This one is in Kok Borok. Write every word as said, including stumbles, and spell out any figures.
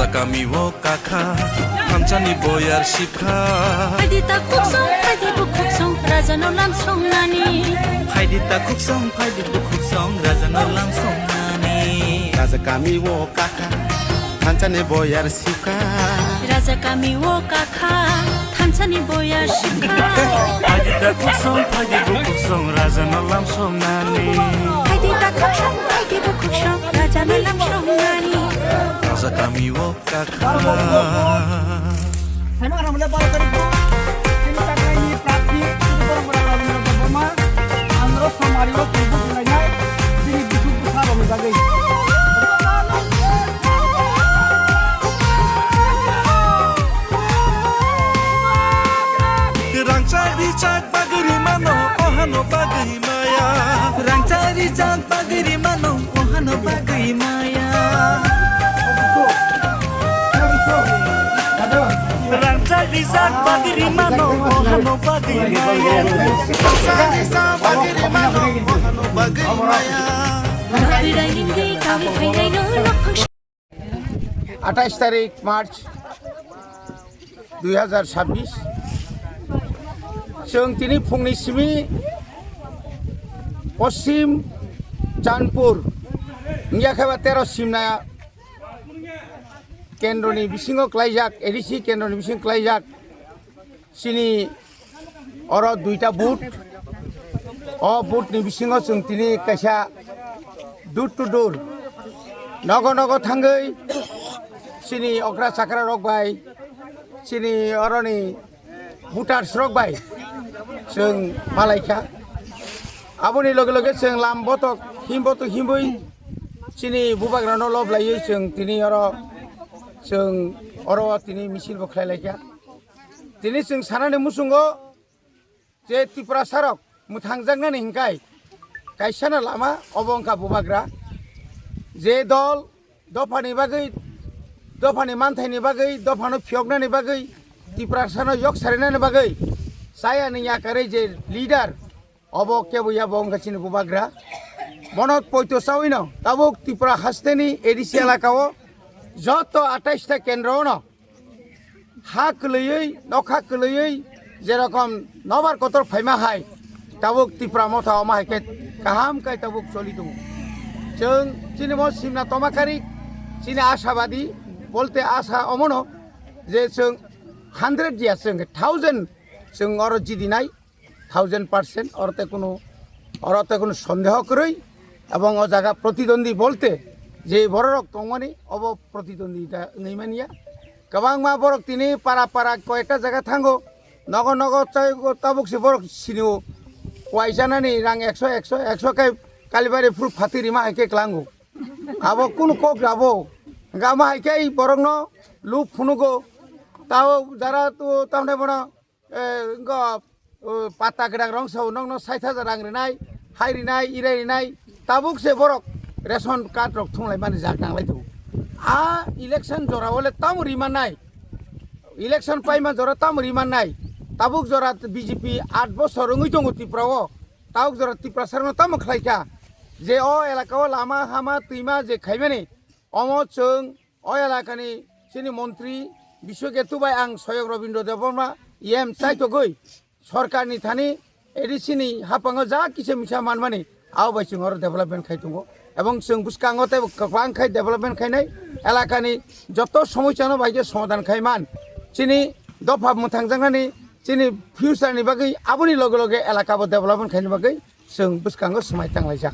Kami o kakha, thansa ni boyar sipkha. Phaidi ta khuksong, phaidi bukhuksong, raja no lam songnani. Phaidi ta khuksong, phaidi bukhuksong, raja no lam songnani. Raja kami o kakha, thansa ni boyar sipkha. Raja kami o kakha, thansa ni boyar sipkha. Phaidi ta khuksong, phaidi bukhuksong, raja no lam songnani. Phaidi ta khuksong, phaidi bukhuksong, raja no lam songnani. Raja kami o kakha. Saino ang mole baro tarik bo chini taknai ni prarthi Sudhu Borok Bwrang Rabindra Debbarma andro samari o twibo julainai chini bisuk bwsa rok ni bagwi. Rangchak rijak bagwi rimano, ohano bagwi maya. Rangchak rijak bagwi rimano, ohano bagwi maya. Rangchak rijak bagwi rimano, ohano bagwi maya. Rangchak rijak bagwi rimano, ohano bagwi maya. Atais tarik March dui hazar sabbish, chwng tini phungni simi Poschim Chandpur, wngya khe ba tero Simna kendroni bisingo klaijak, A D C kendroni bisingo klaijak. Chini oro duita booth. O booth ni bisingo chwng tini kaisa door to door, nogo nogo thangwi chini okra chakra rok bai, chini oroni voters rok bai chwng malaikha. Aboni loge loge chwng lam botok him botok himwi chini bubagrano lob laiwi chwng tini oro chwng oro tini misil bo khlai laikha. Tini chwng sanani muchungo je Tiprasarok mwthangjaknani hinkai kaisano lama obo wngkha bubagra. Je dol dophani bagwi, dophani manthaini bagwi, dophano phiyoknani bagwi, Tiprasano yok sarinani bagwi chayani yakarwi je leader, obo kebo ya bo wngkha chini bubagra. Bono poito chawino tabuk Tripura hasteni A D C elakao joto atais ta kendro ono ha kwlwiwi, nokha kwlwiwi, jerokom nobar kotor phaima hai, tabuk Tipra motha omo hai khe kaham khai tabuk choli tongo. Chwng chini bo simna toma kari, chini ashabadi, bolte asa omono je chwng hundred ya, chwng thousand chwng oro jidinai, thousand percent, oro te kunu, oro te kunu sondeho kwrwi, ebong o jaga protidwandi bolte je bororok tongmani, obo protidwandita wngwi manya. Kwbangma borok tini para para koyekta jaga thango, nogo nogo chai tabuk se borok sinio, waisanani rang ekso, ekso, ekso khe Kalibari phuru phatwi rima hai khe klango. Abo kunu kok rabo, hingke amo hai khe borokno luk phunugo, tao jara tu tamne bono Eh, wngkha, eh, pata kwrak rong sao, nokno sait hajar rang rinai, hai rinai, irai rinai, tabuk se borok ration card rok thunglai mani jak nanglai tongo. A election jora o le tamo ri mannai, election paima jora tamo ri mannai, tabuk jora B J P aat bosor wngwi tongo Tripura o, tabuk jora Tiprasa rokno tamo khlai kha, je o elaka o lama hama twima je khaimani, omo chwng o elakani chini montri Biswaketu bai ang Soyok Robindra Debbarma E M chaitogwi sorkarni thani A D C ni haphango ja kisa misa manmani abo bai chwng oro development khai tongo, ebong chwng bwskango tei kwbang khai development khainai elakani joto somosya no bai khe somadhan khai man chini dopha mwthangjaknani chini future ni bagwi aboni loge loge elaka bo development khaina bagwi chwng bwskango swmai tanglaijak.